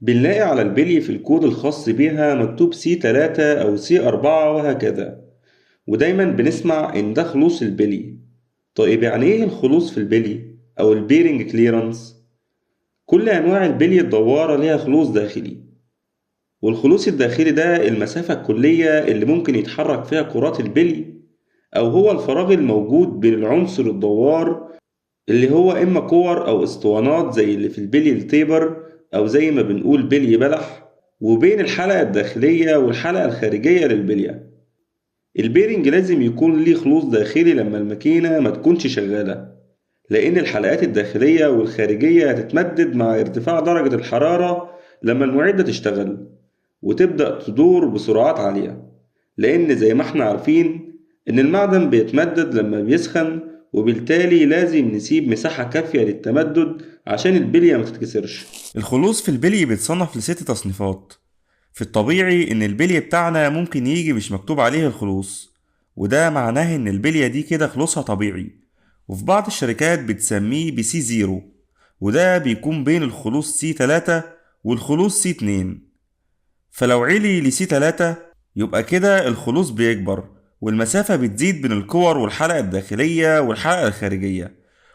بنلاقي على البلي في الكود الخاص بيها مكتوب C3 أو C4 وهكذا، ودايما بنسمع إن ده خلوص البلي. طيب يعني إيه الخلوص في البلي أو ال bearing clearance؟ كل أنواع البلي الدوارة ليها خلوص داخلي، والخلوص الداخلي ده المسافة الكلية اللي ممكن يتحرك فيها كرات البلي، أو هو الفراغ الموجود بين العنصر الدوار اللي هو إما كور أو اسطوانات زي اللي في البلي ال taper أو زي ما بنقول بلي بلح، وبين الحلقة الداخلية والحلقة الخارجية للبلية. ال bearing لازم يكون ليه خلوص داخلي لما الماكينة ما تكونش شغالة، لأن الحلقات الداخلية والخارجية هتتمدد مع ارتفاع درجة الحرارة لما المعدة تشتغل وتبدأ تدور بسرعات عالية، لأن زي ما احنا عارفين إن المعدن بيتمدد لما بيسخن، وبالتالي لازم نسيب مساحة كافية للتمدد عشان البلية ما تتكسرش. الخلوص في البلي بيتصنف لست تصنيفات. في الطبيعي إن البلي بتاعنا ممكن يجي مش مكتوب عليه الخلوص، وده معناه إن البلية دي كده خلوصها طبيعي، وفي بعض الشركات بتسميه ب C zero، وده بيكون بين الخلوص C 3 والخلوص C 2. فلو علي ل C 3 يبقى كده الخلوص بيكبر والمسافة بتزيد بين الكور والحلقة الداخلية والحلقة الخارجية،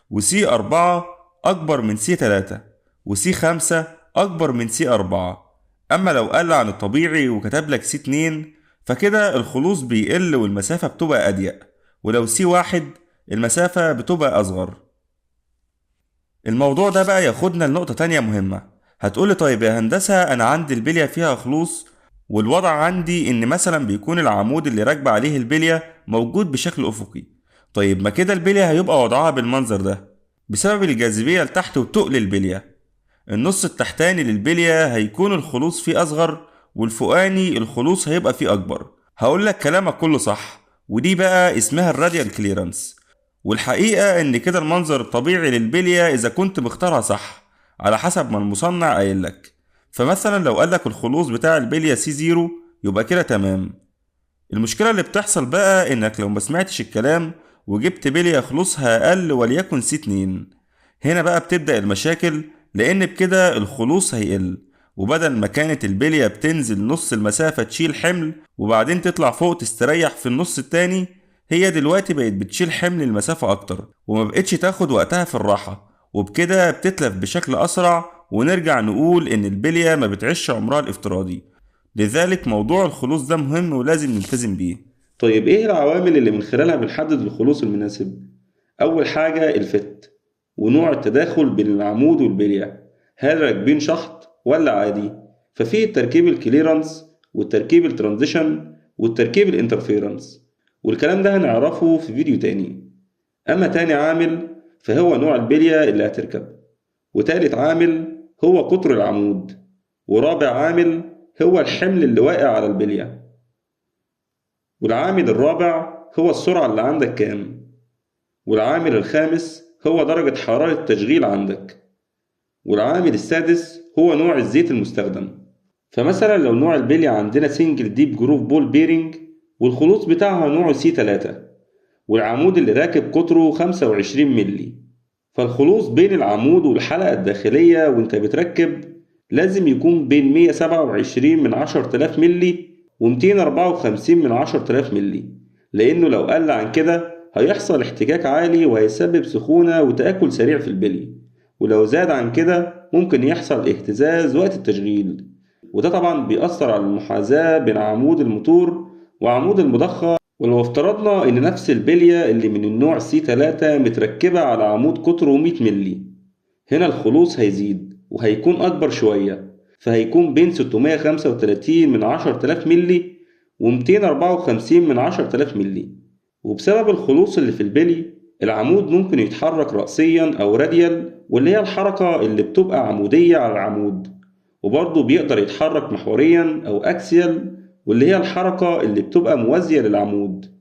و C 4 أكبر من C 3 و C 5 أكبر من C 4. أما لو قل عن الطبيعي وكتب لك C 2 فكده الخلوص بيقل والمسافة بتبقى أضيق، ولو C 1 المسافة بتبقى أصغر. الموضوع ده بقى ياخدنا لنقطة تانية مهمة. هتقولي طيب يا هندسة أنا عندي البلية فيها خلوص، والوضع عندي إن مثلا بيكون العمود اللي راكبة عليه البلية موجود بشكل أفقي. طيب ما كده البلية هيبقى وضعها بالمنظر ده بسبب الجاذبية لتحت وتقل البلية. النص التحتاني للبلية هيكون الخلوص فيه أصغر، والفوقاني الخلوص هيبقى فيه أكبر. هقولك كلامك كله صح، ودي بقى اسمها ال radial clearance. والحقيقة إن كده المنظر الطبيعي للبلية إذا كنت مختارها صح على حسب ما المصنع قايلك. فمثلا لو قالك الخلوص بتاع البلية C zero يبقى كده تمام. المشكلة اللي بتحصل بقى إنك لو ما سمعتش الكلام وجبت بلية خلوصها أقل وليكن C 2، هنا بقى بتبدأ المشاكل، لأن بكده الخلوص هيقل، وبدل ما كانت البلية بتنزل نص المسافة تشيل حمل وبعدين تطلع فوق تستريح في النص التاني، هي دلوقتي بقت بتشيل حمل المسافة أكتر وما بقتش تاخد وقتها في الراحة، وبكده بتتلف بشكل أسرع، ونرجع نقول إن البلية ما بتعيش عمرها الافتراضي. لذلك موضوع الخلوص ده مهم ولازم نلتزم بيه. طيب إيه العوامل اللي من خلالها بنحدد الخلوص المناسب؟ أول حاجة ال fit ونوع التداخل بين العمود والبلية، هل راكبين شحط ولا عادي؟ ففي التركيب ال clearance والتركيب ال transition والتركيب ال interference، والكلام ده هنعرفه في فيديو تاني. أما تاني عامل فهو نوع البلية اللي هتركب، وتالت عامل هو قطر العمود، ورابع عامل هو الحمل اللي واقع على البلية، والعامل الرابع هو السرعة اللي عندك كام، والعامل الخامس هو درجة حرارة التشغيل عندك، والعامل السادس هو نوع الزيت المستخدم. فمثلا لو نوع البلية عندنا single deep groove ball bearing والخلوص بتاعها نوعه C 3، والعمود اللي راكب قطره 25 ملي، فالخلوص بين العمود والحلقة الداخلية وانت بتركب لازم يكون بين 127 من 10,000 ملي و254 من 10,000 ملي، لأنه لو قل عن كده هيحصل احتكاك عالي وهيسبب سخونة وتآكل سريع في البلي، ولو زاد عن كده ممكن يحصل اهتزاز وقت التشغيل، وده طبعا بيأثر على المحاذاة بين عمود الموتور وعمود المضخة. ولو افترضنا ان نفس البلية اللي من النوع C 3 متركبة على عمود قطره 100 ملي، هنا الخلوص هيزيد وهيكون أكبر شوية، فهيكون بين 635 من 10,000 ملي و254 من 10,000 ملي. وبسبب الخلوص اللي في البلي العمود ممكن يتحرك رأسيا أو radial، واللي هي الحركة اللي بتبقى عمودية على العمود، وبرضه بيقدر يتحرك محوريا أو axial، واللي هي الحركة اللي بتبقى موازية للعمود.